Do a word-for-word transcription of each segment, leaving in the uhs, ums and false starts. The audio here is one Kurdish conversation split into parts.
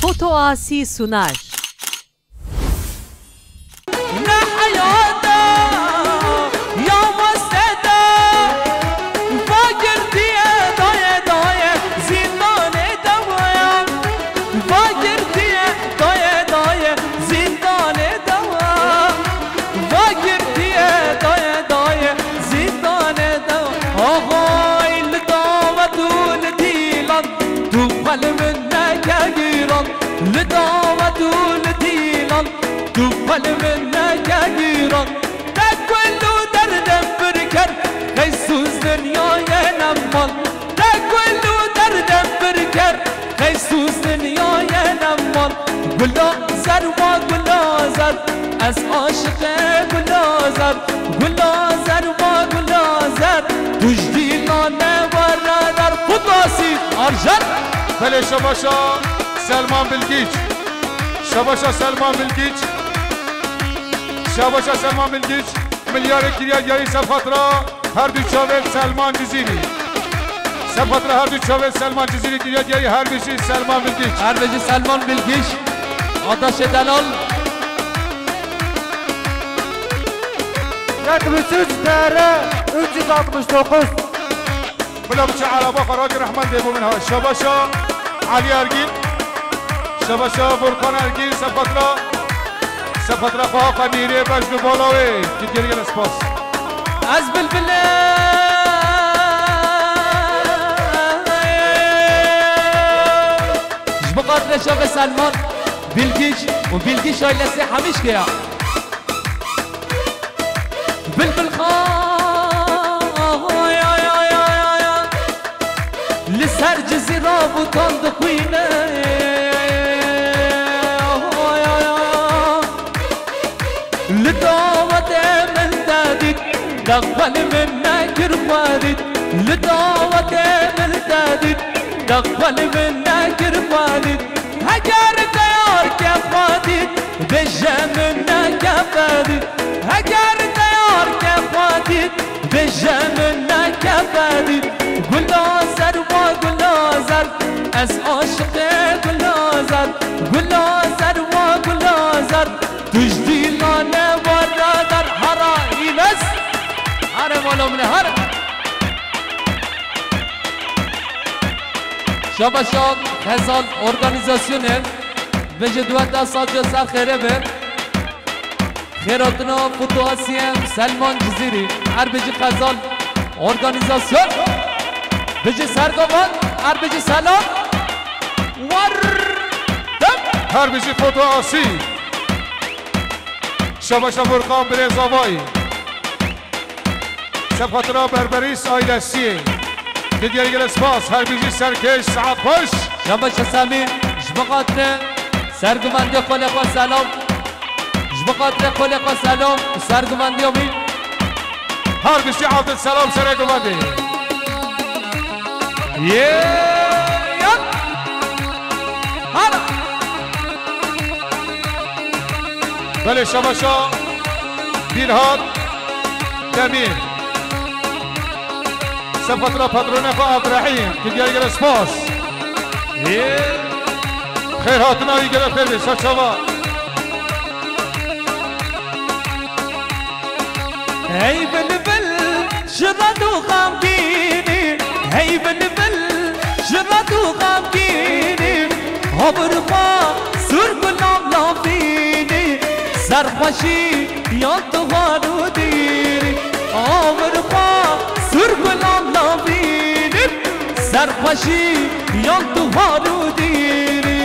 Foto Asi sunar. Ne heyata ya meseda, va girtiye daye daye zindanê dewaya. Va girtiye daye daye zindanê dewa. Va girtiye daye daye zindanê dewa. Ahay li davet û li dîlan, tu xwe li min neke giran. Li davet û li dîlan, tu xwe li min neke giran. Te kul û derdem pir ker, qey sûz dinyayê nemal. Te kul û derdem pir ker, qey sûz dinyayê nemal. Gula zer wa gula zer, ez aşiqê gula zer. Gula zer wa gula zer, tu ji dîlan ne were der. Foto Asi, Arjen. Belê, şabaşa Selman Bilgiç. Şabaşa Selman Bilgiç. Şabaşa Selman Bilgiç. Milyarê kiriye diyarî ser xatira her du çavên Selman Cizîrî. Ser xatira her du çavên Selman Cizîrî kiriye diyarî, her bijî Selman Bilgiç. Her bijî Selman Bilgiç. Ataşê delal. Yetmiş üç T R üç yüz altmış dokuz. Bila biçe eraba xwe rake rehmendê bo min ha. Şabaşa Elî Ergîn. Şabaşa Furkan Ergîn, ser xatira, ser xatira xwe ha qenîrê beş du bala wê. Gidgeriye spas. Ez bilbile ji bo xatirê şaxê Selman Bilgiç û Bilgiç ailesê hemî ji ke ya. Bilbil xan, ay, ay, ay, ay, ay, ay. Li ser Cizîra bûtan dixwîne. Ay, ay, ay. Li dawetê min te dît, dexwel min nekir xwe dît. Li dawetê min te dît, dexwel min nekir xwe dît. Heger te yarke xwe dît, bêje min neke fedî. Heger te yarke xwe dît, bêje min neke fedî. Gula zer wa gula zer, ez aşiqê gula zer. Gula zer wa gula zer, tu ji dîlan ne were der. Hara Înes. Hare mala min e, hare. Şabaşa Xezal organizasyonê, bêje dueta saca ser xêre be. Xêratina Foto Asiye Selman Cizîrî, her bijî Xezal organizasyon. Bijî sergovan, her bijî selam. War dem. Her bijî Foto Asi. Şabaşa Furkan Birêzavayî. Ser xatira Berberîs ailesiyê. Di diyar gelek spas, her bijî serkêş, saet xweş. Şabaşa Semî, ji bo xatirê sergumendê xwelê xwe selam. Ji bo xatirê xwelê xwe selam û sergumendiya wî. Her bijî Abdulselam serê gumendê. Yê, yan. Hara. Belê, şabaşa Fîrhat Demîr. Ser xatira patronê xwe Abdurehîm, tu gelek gelek spas. Ê, xêr hatina wî, gelek xêr be, ser çava. Hey bilbil, ji rend û xemgînî, hey bilbil, ji rend û xemgînî, abir xwe sûr gulam lavînî, serxweşî yan tu har û dîrî, abir xwe sûr gulam lavînî, serxweşî yan tu har û dîrî.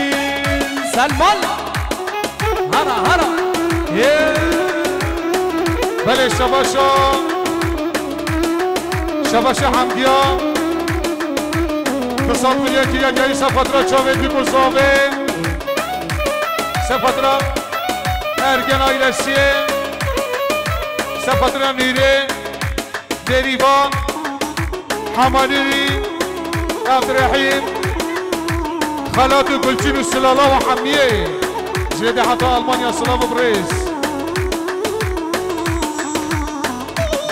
Selman. Hara, hara. Yê. Belê, şebaşa. Şebaşa Hemdiya. Xisat miliyetî ya geyî ser xatira çavê dîk û zavê. Ser xatira Ergen ailesiyê. Ser xatira Mîrê. Bêrîvan, Hemalîrî, Abdurehîm, Xelat û Gulçin û Silala û Hemiyê. Ji vê de heta Almanya silav û birêz.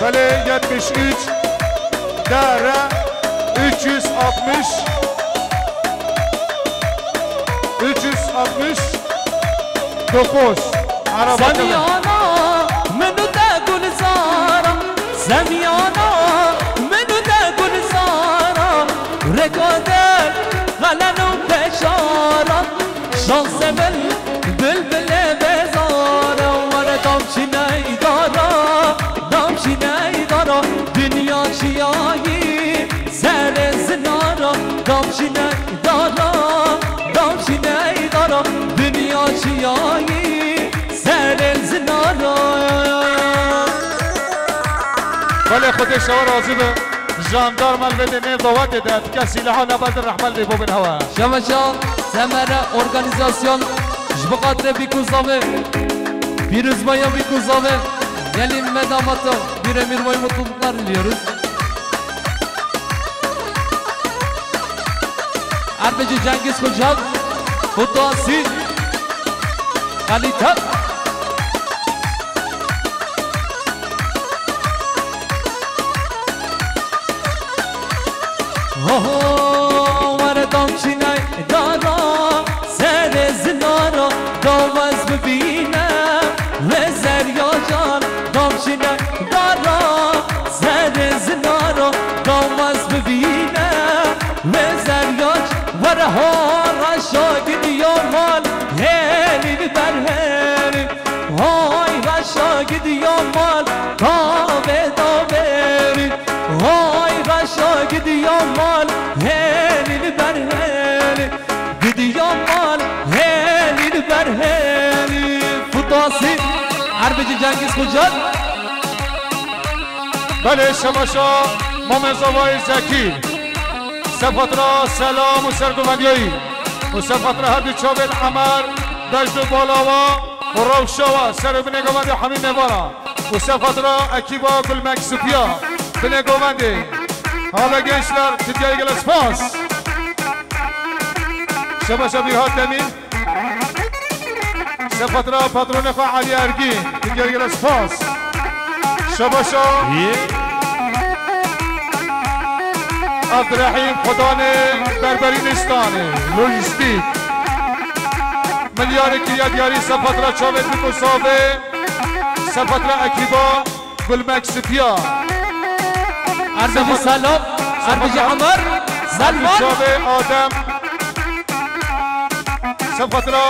Belê yetmiş üç, D R üç yüz altmış, üç yüz Altmış dokuz. Araba Semiyana min û te gulzara, Semiyana min û te gulzara, reka te xelen û peşara, şansê min bilbilê bezara, were dam çîney dara, dam çîney dara, dinya çiyayî serê zinara, dam çîney dara, dam çîney dara, dinya çiyayî serê zinara. Belê Xwedê şewa razî be. Jandarm elbetê nêv dawetê de, dike sîleha neberdin rehmel dê bobin hewe. Şeveşa Semere Organizasyon ji bi xatirê Bîkûzavê, pîrozbaya Bîkûzavê, gelî me damata Bîremîr Vay mutluluklar diliyoruz. Erbeci Cengiz Koçak, Kutasi, Kalite. Oho, were dam çîney dara, serê zinara, dawez bibîne, wê zerya can, dam çîney dara, serê zinara, dawez bibîne, wê zerya can. Were ha reşa gidiya mal, hêlî li ber hêlî. Hay reşa gidiya mal, davê davêrî. Hay reşa gidiya mal, hêlî li ber hêlî. Gidiya mal, hêlî li ber hêlî. Futasi, Erbeci Cengiz Koçak. Belê, şebaşa Mamê Zavayê Zekî. Sefatra selam û sergovendiyayî. Û sefatra her du çavên Emer, Dejdo Balawa û Rewşawa, ser û binê govendê hemî mêvana. Û sefatra ekîba Gulmek Supiya, binê govendê. Hala gençler, Tirkiyeyê gelek spas. Şebaşa Bîrhat Demîr. Sefatra patronê xwe Elî Ergîn, Tirkiyeyê gelek spas. Şebaşa. Yê. Abdurehîm Xwedanê, Berberînistanê, lojîstîk. Milyarê kiriya diyarî sefatra çavê Bîkûzavê, sefatra ekîba Gulmek Sipiya. Erbeci Selam, Erbeci Emer, Selman. Çavê Adem. Sefatra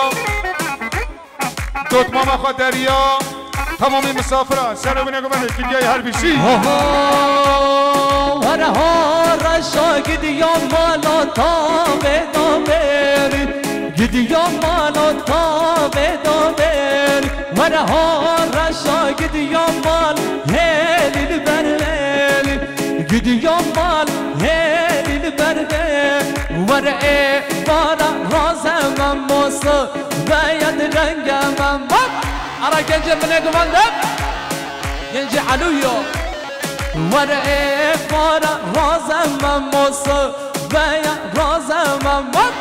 dotmama xwe Derya. Temamî misafira. Ser û binê govendê Tirkiyeyê her bîşî. Ho ho, were ha reşa gidiya mala tavê davêrî. Gidiya mala tavê davêrî. Were ha reşa gidiya mal hêlî li ber hêlî. Gidiya mal hêlî li ber hêlî. Were ê bara raze me mosa veya direnge me mat. Ara gence binê guvan de. Gence Eluyo. Were ê bara raze me mosa veya raze me mat.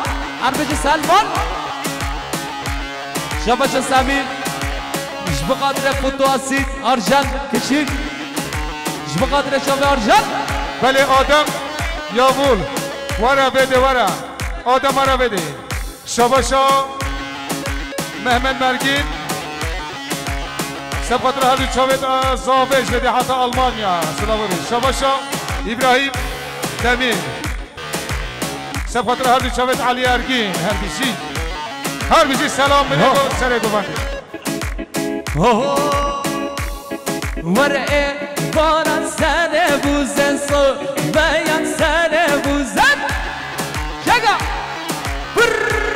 Erbeci Selman. Şebaşa Semî, ji bi xatirê Kutu Asît, Arjen, Kiçik. Ji bi xatirê çavê Arjen. Belê Adem Yavul. Were vêdê, were. Adem were vêdê. Şebaşa Mehmet Mergîn. Sefatra her du çavê, e, zavê ji vêdê heta Almanya. Silavê. Şebaşa İbrahim Demir. Sefatra her du çavê Elî Ergîn, her bîşî. Her bîşî selam binê go-, serê govendê. Ho ho. Were ê bara serê bûze so, veyan serê bûze. Şega. Pırrrr.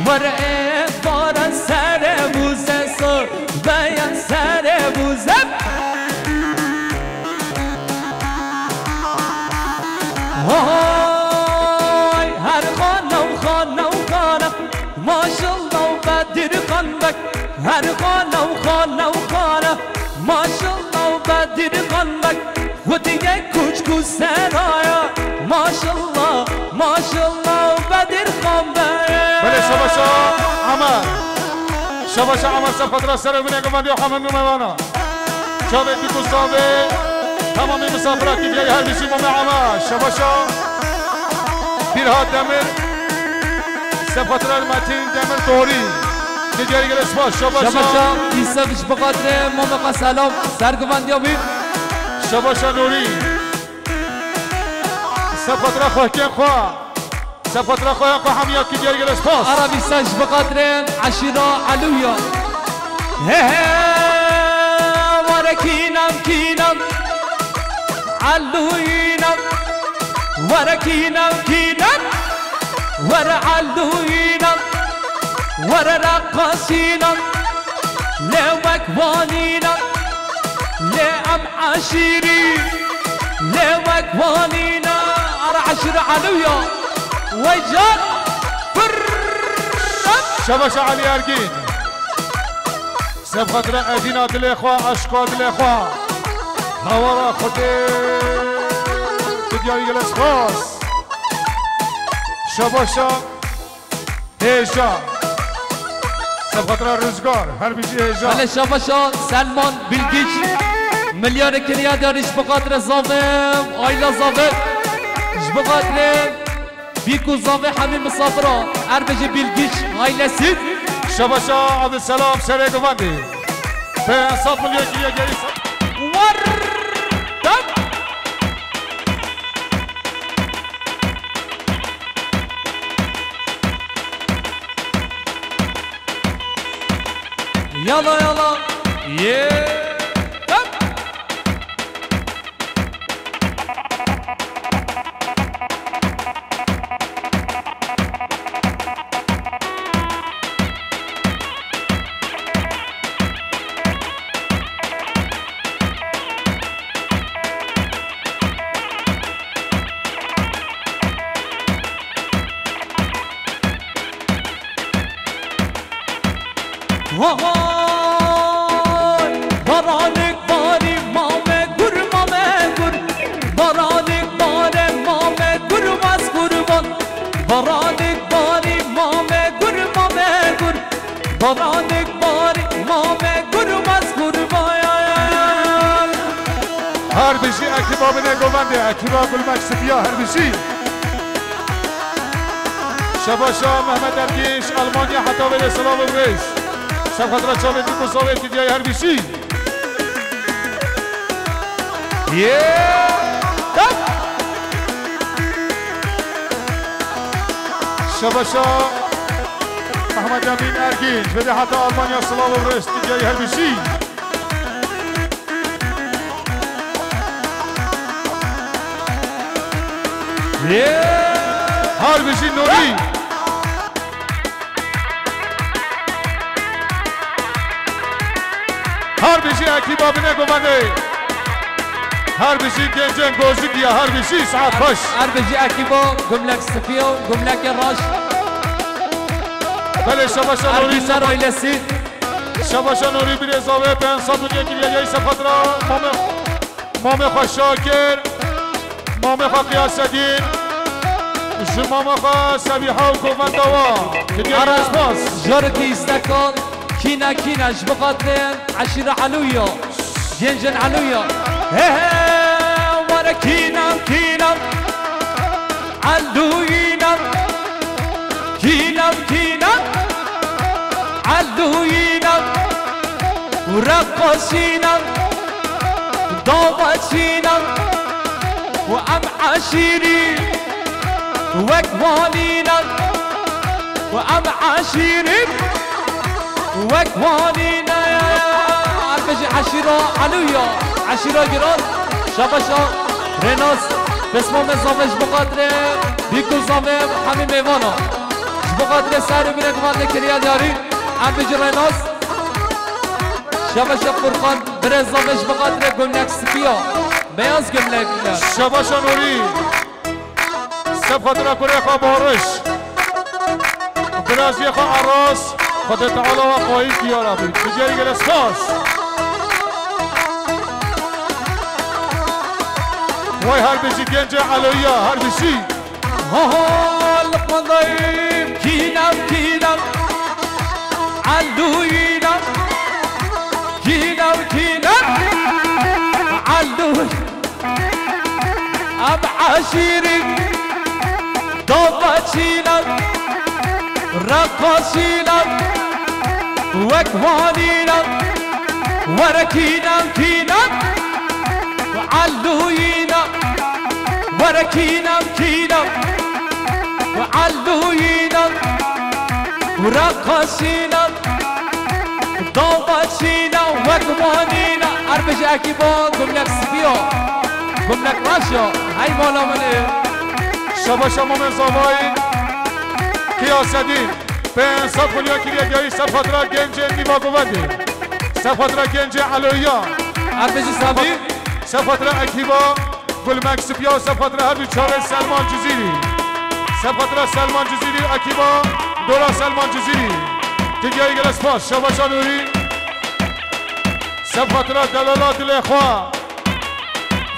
Were ê bara serê bûze so, veyan serê bûze. Hay, her xana û xana û xana, maşallah û Bedirxan Beg. Her xana û xana û xana, maşallah û Bedirxan Beg. Xwediyê kuçk û seraya, maşallah, maşallah û Bedirxan Beg. Belê, şebaşa Emer. Şebaşa Emer, sefatra serê binê govendê û hemî mêvana. Çavê Bîkûzavê, temamî misafira kîviyayî her bîşî Mamê Ema. Şebaşa Bîrhat Demir. Sefxatira Metin Demir Doğru. Digeri gele spas. Şabaşa. Şabaşa. Îsev ji bixatirê Mameqa Selam. Serguvendiya wî. Şabaşa Nûrî. Sefxatira xwehkên xwe. Sefxatira xwehkên xwe hemiya ki digeri gele spas. Ara Îsev ji bixatirê eşîra Elûya. He he. Were kînem kînem. Elûyînem. Were kînem kînem. Were elûyînan, were reqasînan, lê wek wanînan, lê em eşîrî, lê wek wanînan. Ara eşîra Elûya, wecar, pir. Şebaşa Elî Ergîn. Seb xatira Evîna dilê xwe, eşqa dilê xwe. Hawara Xwedê. Tu diyarî gelek spas. Şebaşa Hêja. Seb xatira Rizgar. Her bijî Hêja. Hele şebaşa Selman Bilgiç. Milyarê kiriya diyarî ji bo xatira zavim, ayla zavim. Ji bo xatira Bîk û zavê hemî misafira, her bijî Bilgiç ailesî. Şebaşa Abdulselam Serê Govendî. Pênc sed milyon kiriye gerî. War! Dan! Yala yala. Ye! Dan! Vay! Baranik barî mame gur, mame gur. Baranik bare mame gur, mas kurban. Baranik barî mame gur, mame gur. Baranik barî mame gur, mas kurban. Her bijî ekîba binê govendê, ekîba Gulmek Sipiya her bijî. Şebaşa Mehmet Ergîş, Almanya heta wêrê silav û rêz. Seb xatira çavê dîk û zavê Tîdiyayê her bijî. Ye! Şebaşa Mehmet Emîn Ergîş, vêde heta Almanya silav û rêz Tîdiyayê her bijî. Her bijî Nûrî. Her bijî ekîba binê govendê. Her bijî gencên Gozîk ya, her bijî saet xweş. Her bijî ekîba Gumlek Sipiya û Gumlekê Raş. Belê şebaşa Nûrî. Ergîn Ser ailesî. Şebaşa Nûrî birêza wê pênc sed û yek kiriye yey sefatra Mamê, Mamê xwe Şakir, Mamê xwe Qiyasedîn, ji Mamê xwe Sebîha û kovenda wa. Ara spas. Jarikî îstekan kîne kîne ji bo xatirê eşîra Elûya, gencên Elûya. He he, were kîne kîne. Elûyînan, kînan, kînan, elûyînan, reqasînan, davaçînan, û em eşîrî wek wanînan, û em eşîrî. Wek wanî ne. Her bijî eşîra Elûya, eşîra giran, şebaşa Rênas, pismamê zavê ji bo xatirê bîk û zavê hemî mêvana. Ji bo xatirê ser û binê guvatê kiriya diyarî, em bijî Rênas, şebaşa Furkan, birê zavê ji bo xatirê gumlek sipiya, beyaz gumlek. Şebaşa Nûrî. Seb xatira kurê xwe Bariş. Biraziyê xwe Aras. Xwedê Teala we qayîl kî ya Rabî. Digel gele spas. Way her bijî gencê Eloyiya, her bijî. Ha ha, Luqman dayî, kînem, kînem. Elûyînem. Kînem, kînem. Elû. Em eşîrî davaçînan, Reqasînan, wek wanînan, were kînan kînan, elûyînan, were kînan kînan, elûyînan, reqasînan, dawaçînan, wek wanînan. Her bijî ekîba gumlek spî ya, gumlek reş ya, hey mala min ê. Şebaşa Mamê Zavayî, Qiyasedîn. Pênc sed xulya kiriye diyarî ser xatira gencê Nîva Govendê. Ser xatira gencê Eloya. Her bijî Samî. Ser xatira ekîba Gulmek Sipya, ser xatira her du çavê Selman Cizîrî. Ser xatira Selman Cizîrî, ekîba dora Selman Cizîrî. Ti diyarî gelek spas. Şebaşa Nûrî. Ser xatira delala dilê xwe.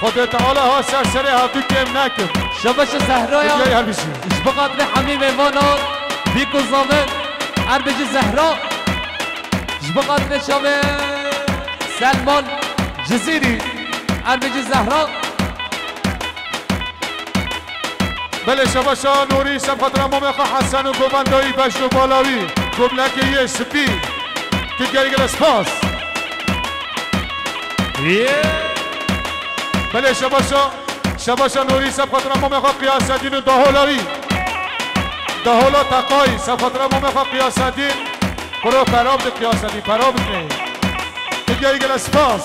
Xwedê Teala ha ser serê hevdû kêm nekin. Şebaşa Zehraya. Dinyayê her bijî. Ji bo xatirê hemî mêvanan, vî ku zavên, her bijî Zehra. Ji bo xatirê çavê Selman Cizîrî, her bijî Zehra. Belê şebaşa Nûrî, ser xatira mamê xwe Hesen û govendayî beş û balawî, gumlekê yê spî. Ti diyarî gelek spas. Belê şebaşa, şebaşa Nûrî, ser xatira mamê xwe Qiyasedîn û dahola wî. Dahola Teqayî, ser xatira mamê xwe Qiyasedîn. Kuro pera bide Qiyasedîn, pera bide. Ti diyarî gelek spas.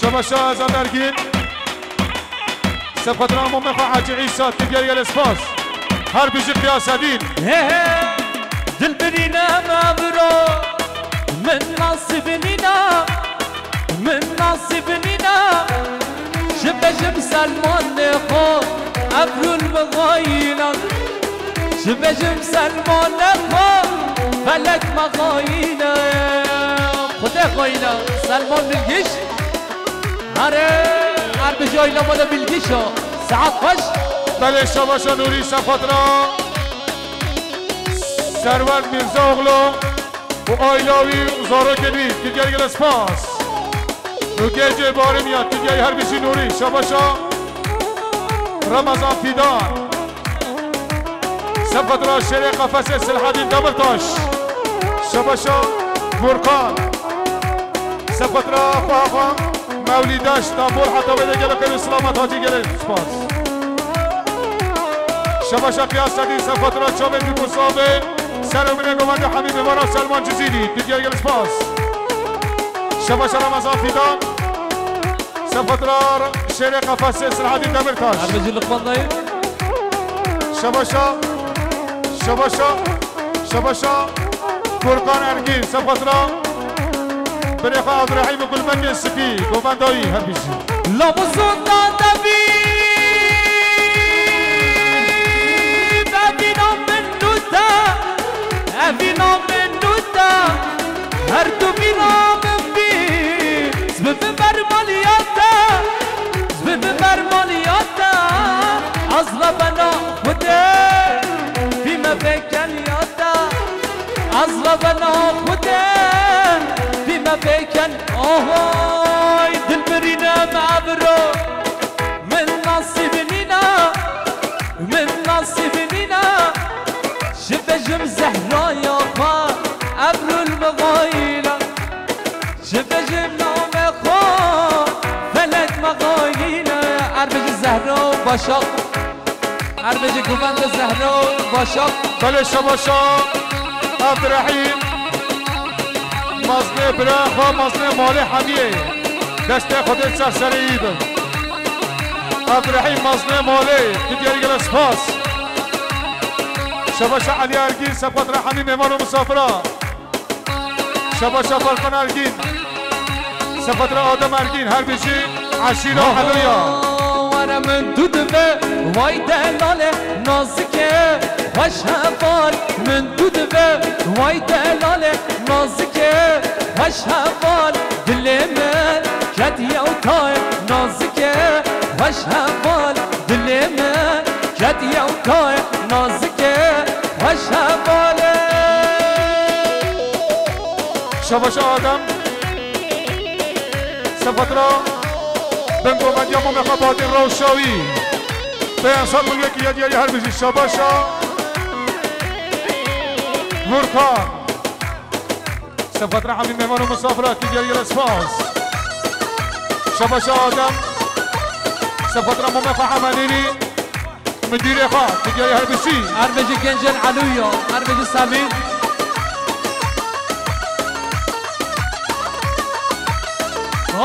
Şebaşa Ezad Ergîn. Ser xatira mamê xwe Hacî Îsa, ti diyarî gelek spas. Her bijî Qiyasedîn. He he, dilbirîne me biro, min nasîb nîna, min nasîb nîna. Ji bejim Selmanê xwe, evrûl mixayîna. Ji bejim Selmanê xwe, felek mexayîne. Xwedê xayîne, Selman Bilgiş. Are, her bijî aîla me de Bilgiş a. Saet xweş. Belê şebaşa Nûrî, ser xatira Serwer Mîrzaoğlu û aîla wî û zarokên wî, ti diyarî gelek spas. Û gecê barim ya, ti diyarî her bijî Nûrî, şebaşa Remezan Fîdan. Ser xatira şêrê qefesê Silhedîn Demirtaş. Şebaşa Furkan. Ser xatira xwe xwe Mewlîda Stenbol, heta wê de gelek xêr û selamet Hacî, gelek spas. Şebaşa Qiyasedîn, ser xatira çavên Dîkûsavê, ser û minê govendê hemî mêvana Selman Cizîrî, ti diyarî gelek spas. Şebaşa Remezan Fîdan. Ser xatira şêrê qefesê Silhedîn Demirtaş. Her bijî Luqman dayî. Şebaşa, şebaşa, şebaşa Furkan Ergîn, ser xatira birê xwe Abdurehîm û Gulmekê Spî, govendayî her bijî. Lavuzun da devî, devîna min nû te, evîna min nû te. Her tu bîna min bî, ez bibim ber maliya te, ez bibim ber maliya te. Ez ve bena Xwedê, bîme vê keniya te. Ez ve bena Xwedê, bîme vê ken. Ohoy, dilbirîne me evro, min nasîb nîna, min nasîb nîna. Ji bejim Zehraya xwe, evrûl mixayîne. Ji bejim name xwe, felek mixayîne. Her bijî Zehra û Başak. Her bijî govende Zehra û Başak. Belê şebaşa Abdurehîm. Maznê bira xwe, maznê malê hemiyê. Destê Xwedê ser serê yî bin. Abdurehîm maznê malê, ti diyarî gelek spas. Şebaşa Elî Ergîn, ser xatira hemî mêvan û misafira. Şebaşa Furkan Ergîn, ser xatira Adem Ergîn, her bijî eşîra Eloya. Were min tu dibe, vay delale, nazike, xweş heval, min tu dibe, vay delale, nazike, xweş heval, dilê min ketiye û tayê, nazike, xweş heval, dilê min ketiye û tayê, nazike, xweş heval e. Şebaşa Adem, ser xatira bin govendiya Mamê xwe Badî Rewşawî. Pênc sed milyon kiriye diyarî her bijî. Şebaşa Furkan. Sefatra hemî mêvan û misafira, tu diyar gelek spas. Şebaşa Adem. Sefatra Mame xwe Hemenîrî. Müdîrê xwe, tu diyarî her bişî. Her bijî gencên Elûya, her bijî Semîr.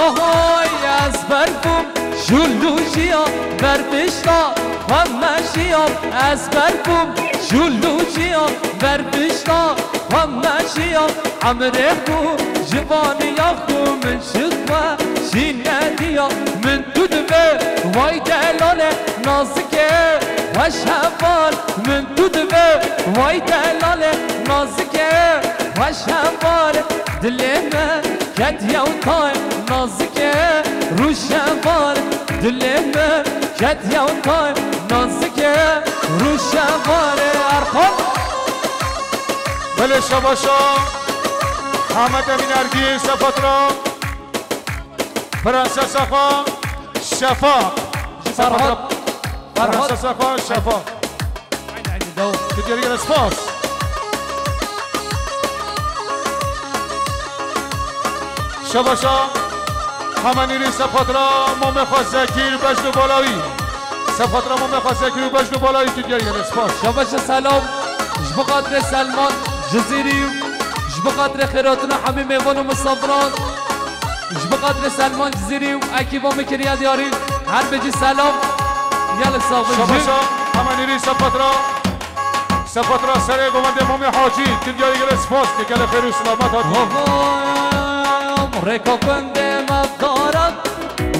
Ahoy ez ber bûm, jûlûjiya ber pişta xwe meşiya. Ez ber bûm, jûlûjiya ber pişta xwe meşiya. Emrê xwe ji vaniya xwe min ji xwe jî nediya. Min tu dibe way delale nazike weş heval. Min tu dibe way delale nazike weş heval. Dilê me ket yew tay nazike rûşevar. Dilê me ket yew tay nazike rûşevar. Erkan. Belê şebaşa Hemed Emîn Ergîn, Sefatra Prensesa xwe Şefaq. Ji Ferhat. Ferhat. Prensesa xwe Şefaq. Haydi, haydi, devam. Tu diyarî gelek spas. Şebaşa Hemenîrî, Sefatra Mame xwe Zekîr, Bejn û Balawî. Sefatra Mame xwe Zekîr û Bejn û Balawî, tu diyarî gelek spas. Şebaşa selam. Ji bo xatirê Selman Cizîrî û ji bo xatirê xêratina hemî mêvan û misafiran. Ji bo xatirê Selman Cizîrî û ekîba min kiriye diyarî. Her bijî selam. Gelek sax bin. Şebaşa Hemenîrî, Sefatra. Sefatra serê govendê Mamê Hacî. Tu diyarî gelek spas ke gelek xêr û selamet hatî. Oho, rêka gundê me dara.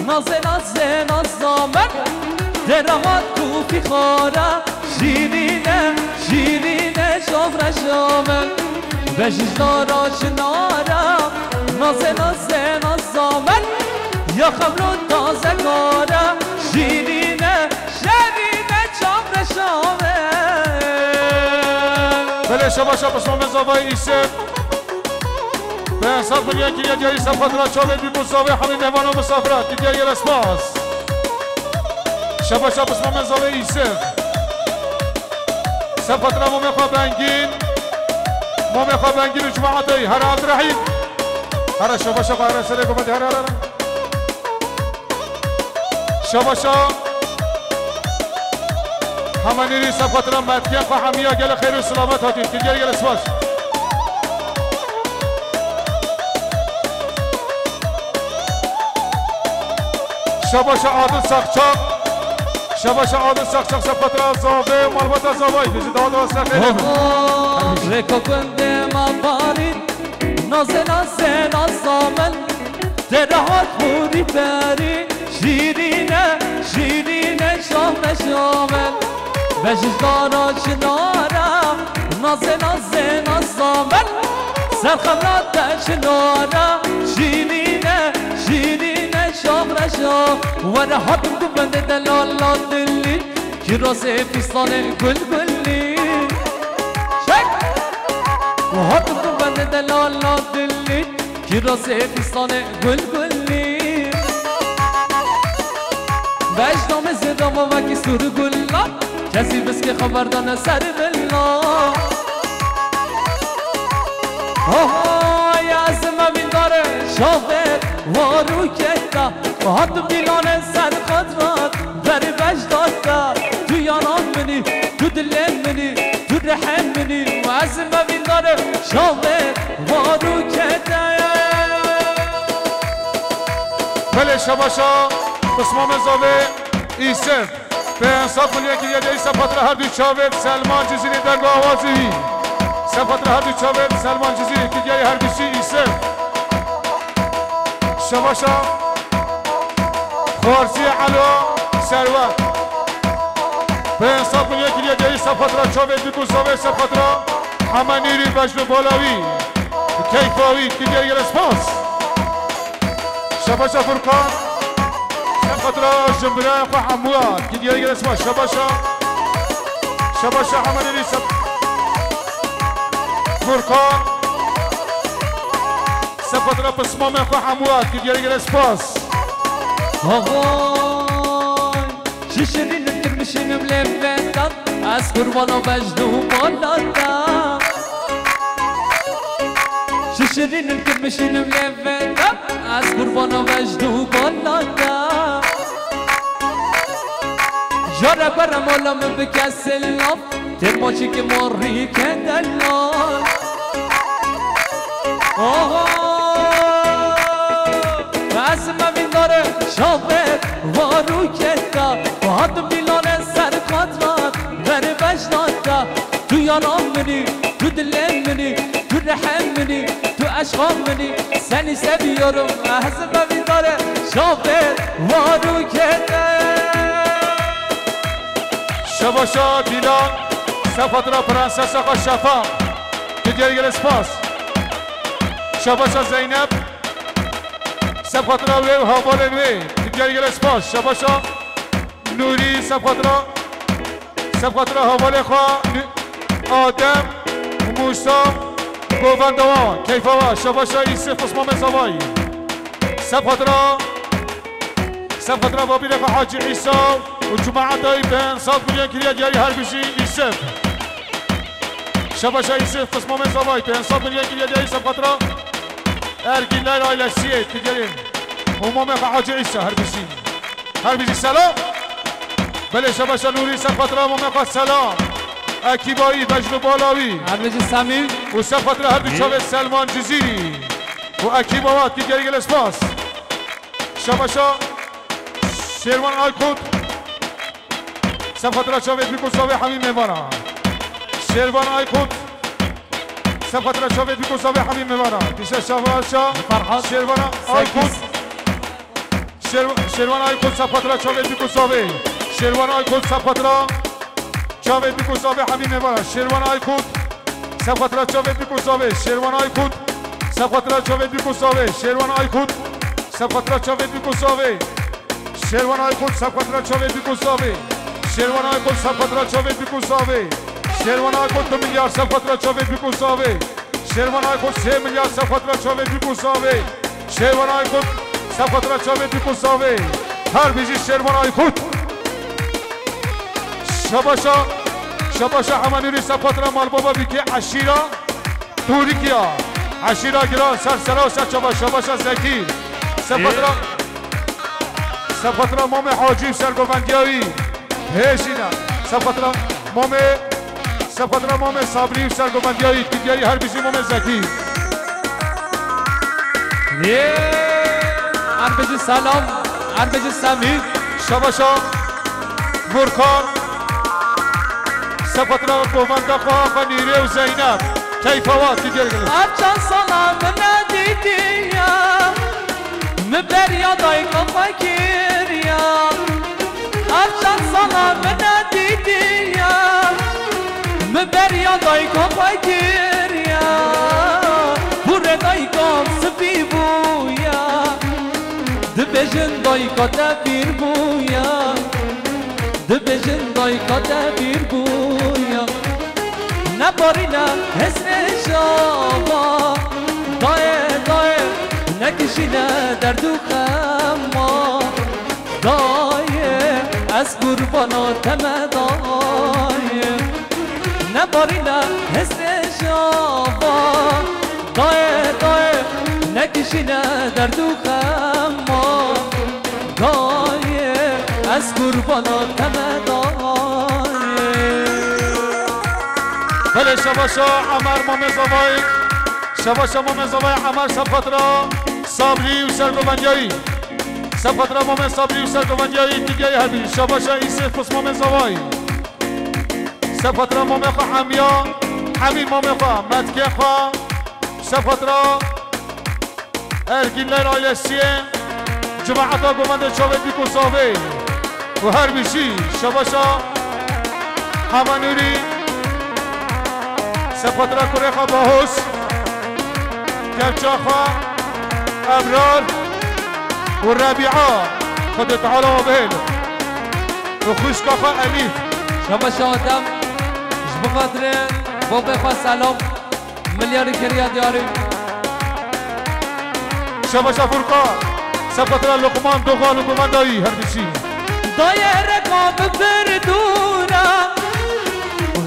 Nazê, nazê, naza min. Dêra hat û fîxara. Şîrîne, şîrîne, şofre şamin. Bejîjdara çinara, nazê, nazê, naza min. Ya xemlo taze kara, şîrîne, şerîne, çavre şamin. Belê şebaşa pismamê zavayê Îsê. Be saf bin yekî yek yayî Sefatra çavê bî bu zavê hemî mehvana misafira. Ti diya yere spas. Şebaşa pismamê zavê Îsê. Sefatra Momê xwe Bengîn. Momê xwe Bengîn û cemaetê. Here Abdurehîm. Here şebaşa xwe, here serê gomedê, here, here, here. Şebaşa Hemenîrî, Sefatra Metkên xwe hemiya gelek xêr û silamet hatî. Tirkiye gelek spas. Şebaşa Adil Sakçak. Şebaşa Adil Sakçak, Sefatra Zavê, malbata Zavayî, bizi daha da serxêr. Oho, rêka gundê me barî, nazê, nazê, naza min, tê rehat hûrî berî, şîrîne, şîrîne, şahme, şamin. Bejîjdara çinara, nazê, nazê, naza min. Serxemra te çinara, şîrîne, şîrîne, şahre şah. Were hatim tu bendê delala dilî, kirasê fîstanê gul gulî. Çek! Hatim tu bendê delala dilî, kirasê fîstanê gul gulî. Bejna me zêda ma vekî sûr gulla. Kesî biskê xeber dane ser milla. Aha, ya ez me vîndare şaxê war û keyda. Hat bilane ser xatrat, ber bejdata. Tu yanan minî, tu dilê minî, tu rihê minî. Ez me vîndare şaxê war û keyda. Belê şebaşa, pismamê zavê, Îsef. Pênc sed milyon kiriye de Îsef, xatira her du çavê Selman Cizîrî, dergo awazî wî. Îsef, xatira her du çavê Selman Cizîrî, kiriye her bîsî Îsef. Şebaşa Xwarzî Elo Serwet. Pênc sed milyon kiriye de Îsef, xatira çavê Dibû Zavê, Îsef, xatira Hemenîrî, Bejn û Balawî. Keyfa wî, kiriye gelek spas. Şebaşa Furkan. Sefatra jimbira xwe hemûya. Kiriye gelek spas. Şebaşa. Şebaşa Hemenîrî Sef-, Furkan. Sefatra pismamê xwe hemûya. Kiriye gelek spas. Ahoy, şişirînim kirmişînim lê vendan. Ez qurbana Bejn û Balata. Şirînin ki bişînim lê venda, ez qurbana vecd û balata. Jare berem ola min bike silav, tê maçî ki morî ke delal. Oho! Ez mevîndare şavê var û keda, hatim bîlane ser qatrat, ver vecdata. Tu yana min î, tu dilê min î, tu rihê min î, tu eşqa min î. Seni seviyorum, ez mevîndare şavê var û keda. Şebaşa Dîlan, ser xatira Prensesa xwe Şefaq, tu diyar gelê spas. Şebaşa Zeynep, ser xatira wê û hevalên wê, tu diyar gelê spas. Şebaşa Nûrî, ser xatira, ser xatira hevalê xwe Nû-, Adem û Mûsa, govenda wa, keyfa wa. Şebaşa Îsif Osman Mezavay, ser xatira Ser xatira babîrê xwe Hacî Îsa û cemaeta wî bi ensaf bûriyan kiriye diyarî, her bijî Îsif. Şebaşa Îsif, Qismamê Zavay, bi ensaf bûriyan kiriye diyarî, ser xatira Ergîn Leyla ailesiyê, tu diyarî. Û mamê xwe Hacî Îsa, her bijî. Her bijî selam. Belê şebaşa Nûrî, ser xatira mamê xwe Selam. Ekîba wî, bejn û bala wî. Her bijî Semî. Û ser xatira her du çavê Selman Cizîrî. Û ekîba wa, tu diyarî gelê spas. Şebaşa Şêrvan Aykut. Ser xatira çavê dîk û zavê hemî mêvana. Şêrvan Aykut. Ser xatira çavê dîk û zavê hemî mêvana. Dişe şebaşa Ferhat Şêrvan Aykut. Sekiz. Şêr-, Şêrvan Aykut, ser xatira çavê dîk û zavê. Şêrvan Aykut, ser xatira Çavê dîk û zavê hemî mêvara. Şêrvan Aykut. Ser xatira çavê dîk û zavê. Şêrvan Aykut. Ser xatira çavê dîk û zavê. Şêrvan Aykut. Ser xatira çavê dîk û zavê. Şêrvan Aykut. Ser xatira çavê dîk û zavê. Şêrvan Aykut. Ser xatira çavê dîk û zavê. Şêrvan Aykut du milyar ser xatira çavê dîk û zavê. Şêrvan Aykut sê milyar ser xatira çavê dîk û zavê. Şêrvan Aykut ser xatira çavê dîk û zavê. Her bijî Şêrvan Aykut. Şebaşa, şebaşa Hemanûrî ser xatira malbaba Bîkê eşîra Tûrikya. Eşîra giran ser sera û ser çava şebaşa Zekî. Ser xatira, ser xatira Mamê Hacî û sergovendiya wî. Hêjîna. Ser xatira Mamê Ser xatira Mamê Sabrî û sergovendiya wî, tu diyarî, her bijî Mamê Zekî. Yê, her bijî selam, her bijî Semî. Şebaşa Furkan. Ser xatira govenda xwe, xwe Nîrê û Zeynep. Keyfa wa, tu diyarî gelê. Ev çend sala min nedîtiye. Min beriya dayika xwe kiriya. Ev çend sala min nedîtiye. Min beriya dayika xwe kiriya. Pûrê dayika spî bûye. Dibêjin dayika te pîr bûye. Dibêjin dayika te pîr bûye. Nebarîne hêzê şava. Dayê, dayê, nekişîne derd û xema. Dayê, ez qurbana te me dayê. Nebarîne hêzê şava. Dayê, dayê, nekişîne derd û xema. Dayê, ez qurbana te me dayê. Belê şebaşa Emer Mamê Zavayê. Şebaşa Mamê Zavayê Emer ser xatira Sabrî û sergovendiyayî. Ser xatira Mamê Sabrî û sergovendiyayî digeyî her bijî. Şebaşa Îsê Fis Mamê Zavayê. Ser xatira Mamê xwe Hemiya. Hemî Mamê xwe, Metkê xwe. Ser xatira Ergînler ailesiyê, cemaeta govendê çavê dîk û zavê û her bijî şebaşa Hemanûrî, ser xatira kurê xwe Bahoz, kevça xwe Ebrar û Rebîa, Xwedê Teala we bihêle û xwişka xwe Elîf. Şebaşa Adem, ji bo xatirê bavê xwe Selam. Milyarî kiriya diyarî. Şebaşa Furkan, ser xatira Luqman Dogan û govenda wî her bijî. Dayê reka bi pirdûna,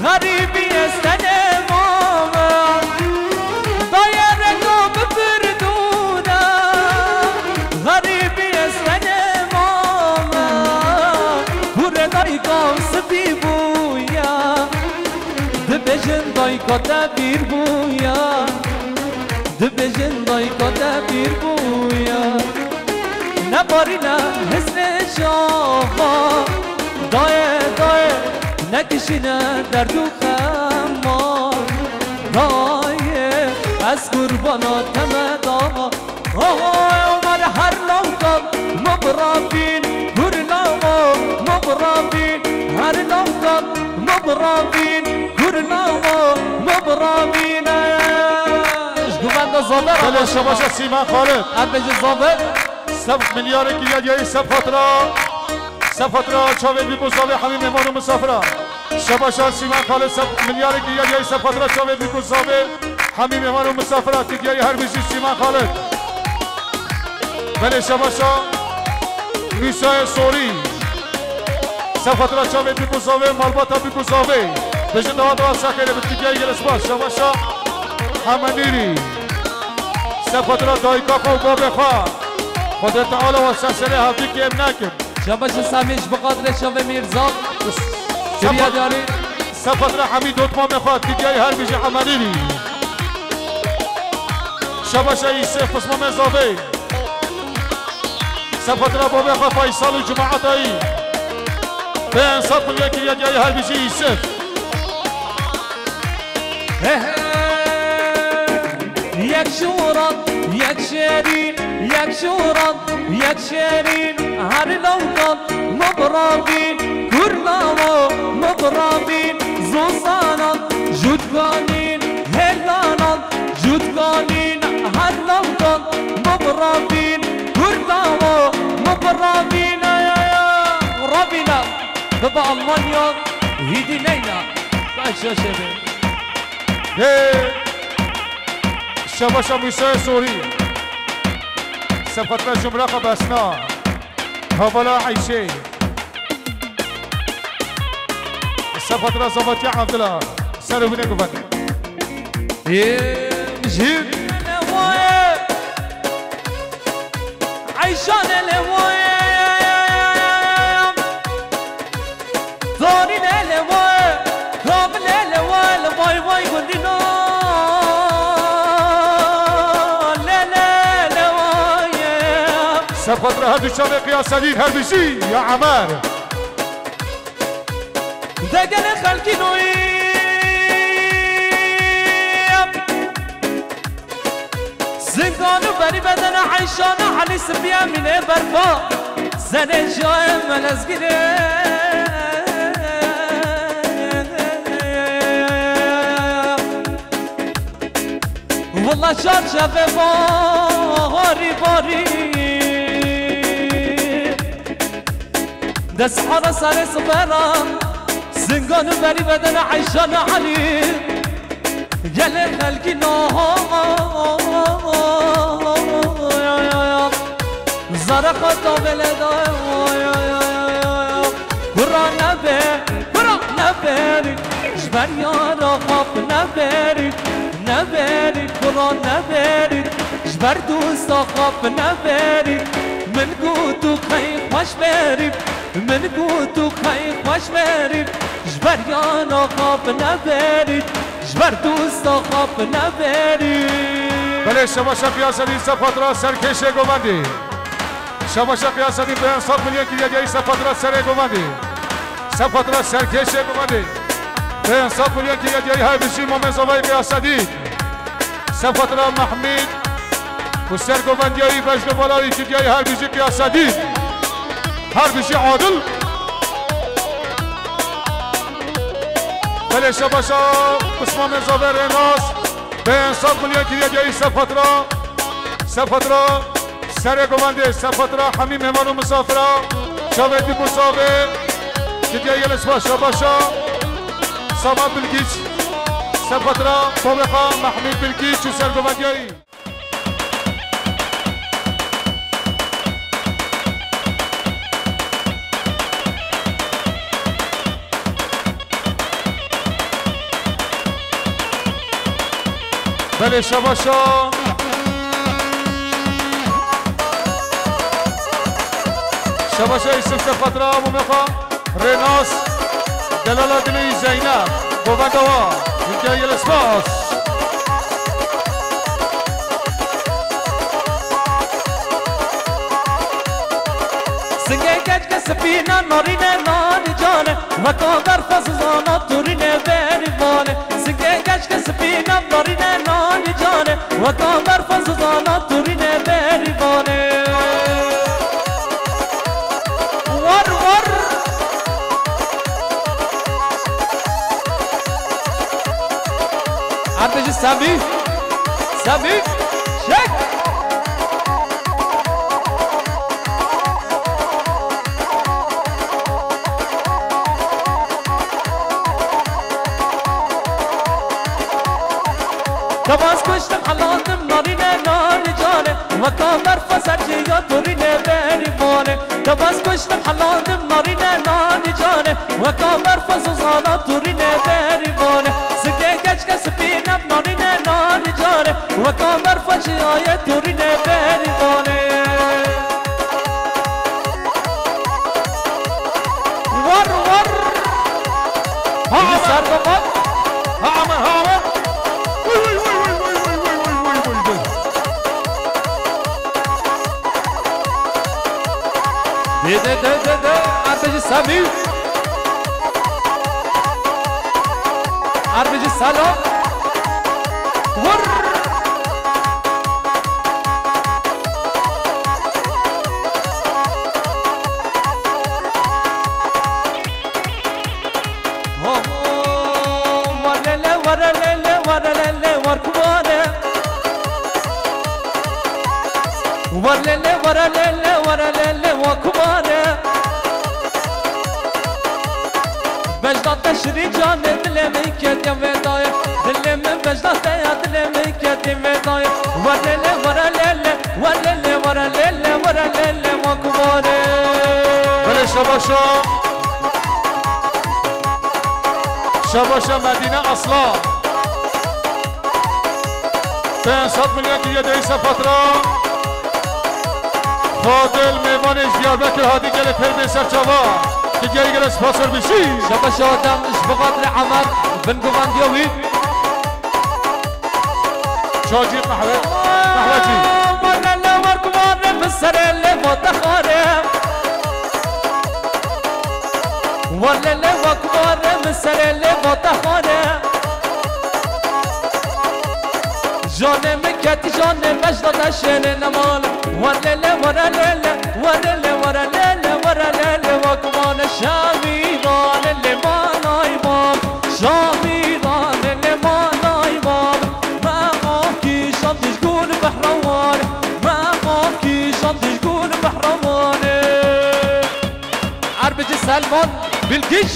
xerîbî ez tenê mame. Dayê reka bi Dibêjin dayika te pîr bûya, dibêjin dayika te pîr bûya. Nebarîne hizrê çaxa, dayê, dayê, nekişîne derd û xema. Dayê, ez qurbana te me da. Oho, Omer her lawkan mı bırakın, gürlama mı bırakın, her lawkan mı bırakın, gürlama mı bırakın. Ji guvenda Zafer. Belê, şabaşa Sîman Xalid. Em bêjin Zafer. Sef milyarê kiriya diyayî, sef xatira. Sef xatira çavê bîk û zavê hemî mêvan û misafira. Şabaşa Sîman Xalid, sef milyarê kiriya diyayî, sef xatira çavê bîk û zavê hemî mêvan û misafira. Kiriya her bijî Sîman Xalid. Belê şabaşa Mîsayê Sorî. Sef xatira çavê bîk û zavê, malbata bîk û zavê. Bêjin dawa dawa sexêrê bi kiriya gelê spas. Şabaşa Hemenîrî. Sef xatira dayika xwe û babê xwe. Xwedê Teala we ser serê hevdî kêm nekin. Şabaşa Samî ji bi qadrê çavê Mîrza. Kiriya diyarî. Sef xatira hemî dotmamê xwe, kiriya her bijî Hemenîrî. Şabaşa Îsef pismamê zavê. Sef xatira babê xwe Faysal û cemaeta wî. Pênc sed milyon kiriya diyayî her bijî Îsef. He he. Yek şûran, yek şêrîn, yek şûran, yek şêrîn. Her lawkan mı bırakın, kürlama mı bırakın. Zozanan, jutkanin, helanan, jutkanin. Her lawkan mı bırakın, kürlama mı bırakın. Ay, ay, ay. Rabina, baba Almanya, hidi neyna. Kaç yaşa be. Hey! Şabaşa Mûsayê Sorî. Sef xatira Cumra Xebesna. Hevala Eyşê. Sef xatira Zavatiya Evdila. Ser û binê guven. Êm jî. Eyşan ele voye. Zarî lele we, kamil lele we, li vay vay gundîna. Lele le waye. Sef xatira her du çavê Qiyasedîn her bijî ya Emer. Degelê xelkî noyî. Zingano berî bedene Eyşane Elî Sifî Emînê berfa. Serê cayê melezgirê. Willa çarçeve baharî barî. Destara serê sibera. Zingano berî bedene Eyşane Elî. Gelê xelkî niha zere xwe tavêle daye. Kura nebe, kura neberî, ji ber yara xwe neberî, neberî, kura neberî, ji ber dosta xwe neberî. Min got tu qey xweş berî, min got tu qey xweş berî, ji ber yara xwe neberî. Ji ber dosta xwe bineverî. Belê şebaşa Qiyasedîn sef xatira serkêşê govendî. Şebaşa Qiyasedîn pênc sed milyon kiriye diyayî sef xatira serê govendî. Sef xatira serkêşê govendî. Pênc sed milyon kiriye diyayî her bijî Mamê Zavayê Qiyasedîn. Sef xatira Mehmîd û sergovendiyayî bejno balarî kiriye her bijî Qiyasedîn. Her bijî Adil. Belê şebaşa Osman Mezave Rênas, pênc sed milyon kiriye diyayî sef xatira, sef xatira serê govendê, sef xatira hemî mêvan û misafira, çavê dîk û savê, kiriye gelê spas şebaşa Samet Bilgiç, sef xatira Babexa Mehmûd Bilgiç û sergovendiyayî. Belê şebaşa. Şebaşa Yusuf Sefatira Abu Meqa Renas. Delala dilê Zeynep, govenda wa, hikayê li spas. Singê keçke spîne narîne nanî cane, weka berfa zizana turîne berî vane. Singê keçke spîne narîne nanî cane, weka berfa zizana turîne berî vane. War, war. Erdê ji Semî. Semî. Çek. Tebaz kuştim, helandim, narîne, nanî cane, weka berfa sercîya turîne berî vane. Tebaz kuştim, helandim, narîne, nanî cane, weka berfa zizana turîne berî vane. Singê keçke spîne, narîne, nanî cane, weka berfa çiyayê turîne berî vane. War, war. Ha, Bizi aman. Ser kapat. Ha, aman, ha, aman. Uy, uy, uy. De, de, de, de, de. Erdê ji Semî. Erdê ji Selo. Vur. Ho, ho, warelele, warelele, warelele, war kumare. Warelele, warelele, warelele, war kumare. Bejda te şirî canê dilê min ketiye vedayê. Dilê min bejda te ya dilê min ketiye vedayê. Warelele, warelele, warelele, warelele, warelele, war kumare. Belê şabaşa. Şabaşa Medîne Aslan. Pênc sed milyon kiriye dêyî ser patron. Fadil mêvanê ji Diyarbekir hatî gelê pêr bê ser çava. Ki gel gele spasor bişî. Şabaş Adem ji bo xatirê Emer bin guvandiya wî. Çacî qehwe, qehwecî. Warele war kumare min serê lê vate xare. Warele war kumare min serê lê vate xare. Canê min ketî canê bejda te şêrê nemal. Warele warelele, warele warelele, warelele war kumare şevî vanê lê manay bab. Şamîran lê manay bab, me av kîşan dijgûn behra wan, me av kîşan dijgûn behra wan. Erbicî Selman Bilgiç.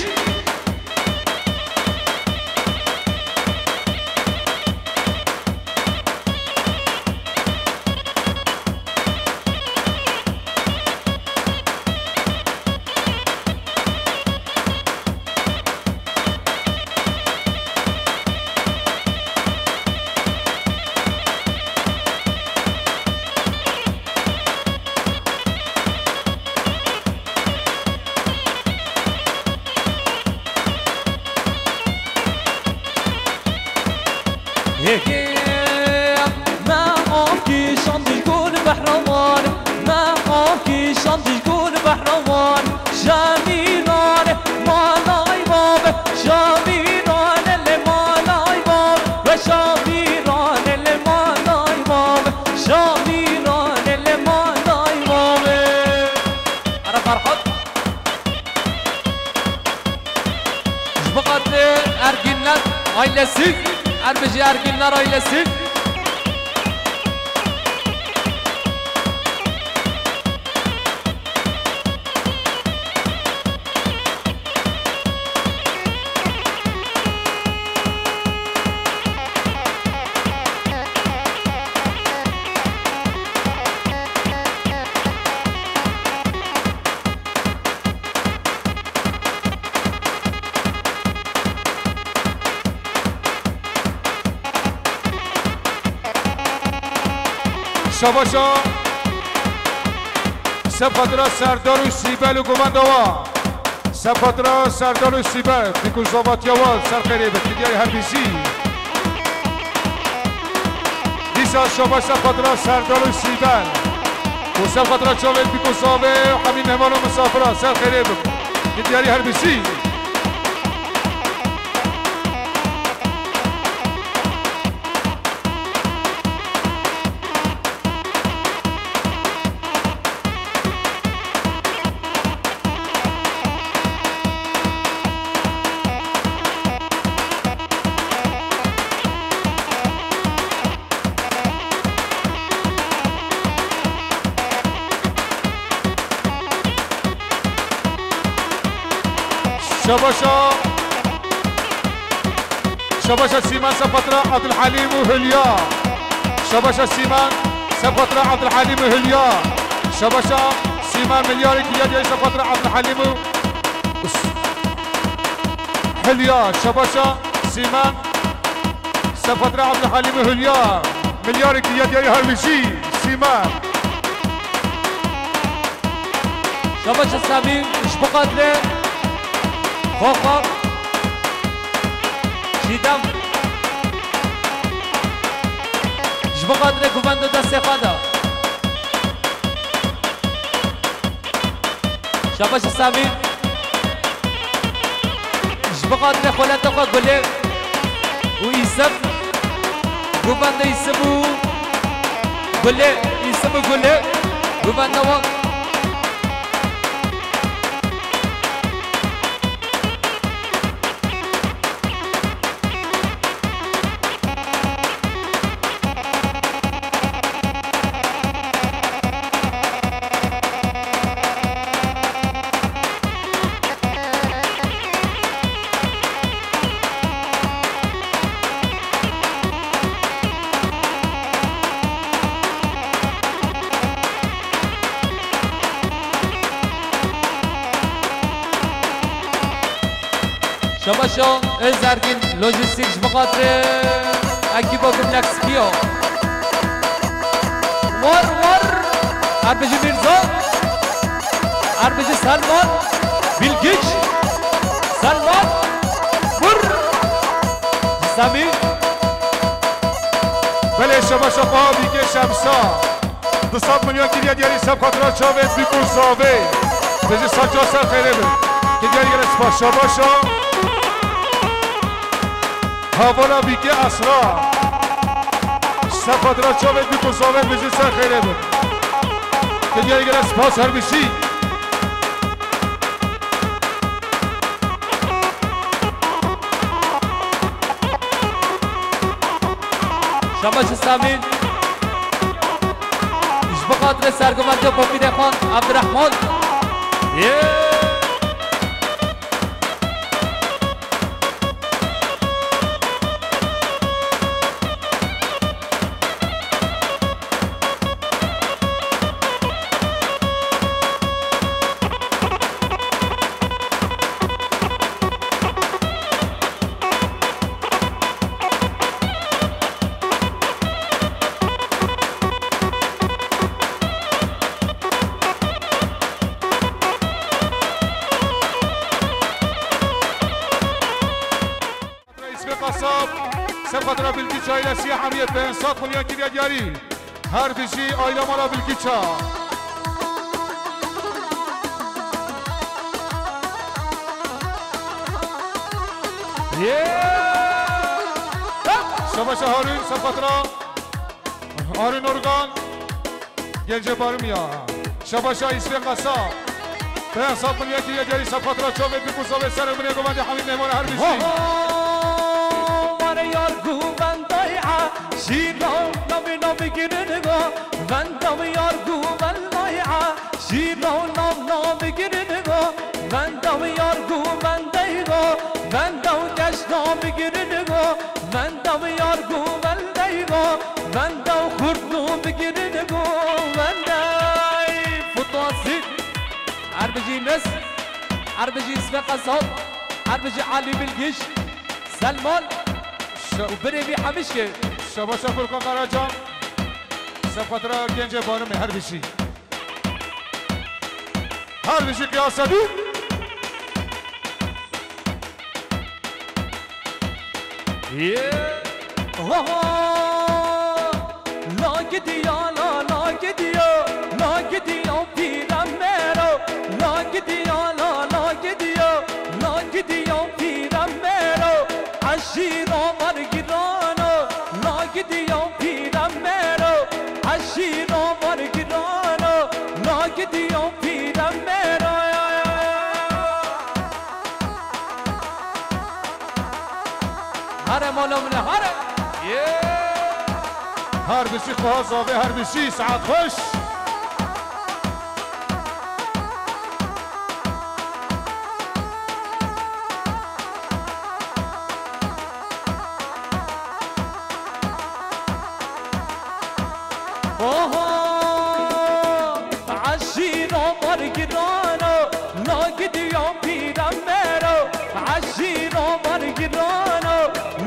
Hêkê, me av kîşan dijgûn behra wan, me av kîşan dijgûn behra wan. Şamîran lê manay bab, Şamîran lê manay bab, ve Şamîran lê manay bab, Şamîran lê manay bab. Ara Ferhat. Ji bo xatirê Ergînler ailesi, Erbicî Ergînler ailesi. Şabaşa Sefadira Serdar û Sîbel û guvenda wa. Sefatra Serdar û Sîbel, bîk û zavatiya wan ser xêrê bin, diyarî her bijî. Dîsa şabaş Sefatra Serdar û Sîbel. Û Sefatra çavên bîk û zavê û hemî mehman û misafira ser xêrê bin, diyarî her bijî. Şabaşa. Şabaşa Sîman Sefatra Abdulhalim û Hülya. Şabaşa Sîman Sefatra Abdulhalim û Hülya. Şabaşa Sîman milyarê kiriya diyarî Sefatra Abdulhalim û Hülya. Şabaşa Sîman Sefatra Abdulhalim û Hülya. Milyarê kiriya diyarî her bijî Sîman. Şabaşa Semî, ji bo xatirê xwe xwe. Çiğdem. Ji bo xatirê guvendo destê xwe de. Şabaşa Semî. Ji bo xatirê xweleta xwe Gulê û Îsim. Guvendo Îsim û Gulê, Îsim û Gulê. Guvendo wan. Şabaşo Özergin Lojistik ji bo xatirê ekiba Gumlek Spiyo. War war. Erbijî Mirza. Erbijî Selman. Bilgiç. Selman. Vur. Semî. Belê şabaşa xwe bîkê Şemsa. Du sed milyon kiriye diyarî ser xatira çavê bîk û zavê. Bijî saca ser xêrê bin. Kiriye gelek spas şabaşa. Havala bîkê Esra. Ser xatira çavê bîk û zavê bijî ser xêrê bin. Kiriye gelek spas her bijî. Şabaş Samî. Ji bo xatirê sergumanca Popîrê Xan Abdurrahman. Yê! Reîs ve Qasab, Sefatra Bilgiç ailesi hamiye pênc sed milyon kiriye diyarî. Her bijî aile mala Bilgiça. Şabaşa Harun, Sefatra Harun Organ. Gencê Barimiya. Şabaşa Îsfê Qasab. Pênc sed milyon kiriye diyarî Sefatra çavê bîk û zavê ser û binê govendê hemî mêmara her bijî. Ho, ho, mare yar govendayê, şîra navê navê girin go. Venda yar govendayê, şîra nav navê girin go. Venda yar govendayê go. Venda keş navê girin go. Venda yar govendayê go. Venda xurt navê girin go. Venda futbol. Her bijî Nes, her bijî Îsmet Qesab, her bijî Elî Bilgiç, Selman û birê vî Hemişkê. Şabaşa Furkan Karacan, Sefatra Gencê Barimê, her bijî. Her bijî Qiyas Edî. Yeah. Ho, ho. La gidiya, la, la gidiya, la gidiya pîremero, la gidiya, la, la gidiya, la gidiya pîremero, eşîra wergirano, la gidiya pîremero, eşîra wergirano, la gidiya pîremero. Here mala min e, here. Her bijî xwaz avê, her bijî saet xweş. Oho, eşîra wergirano, la gidiya pîremero, eşîra wergirano,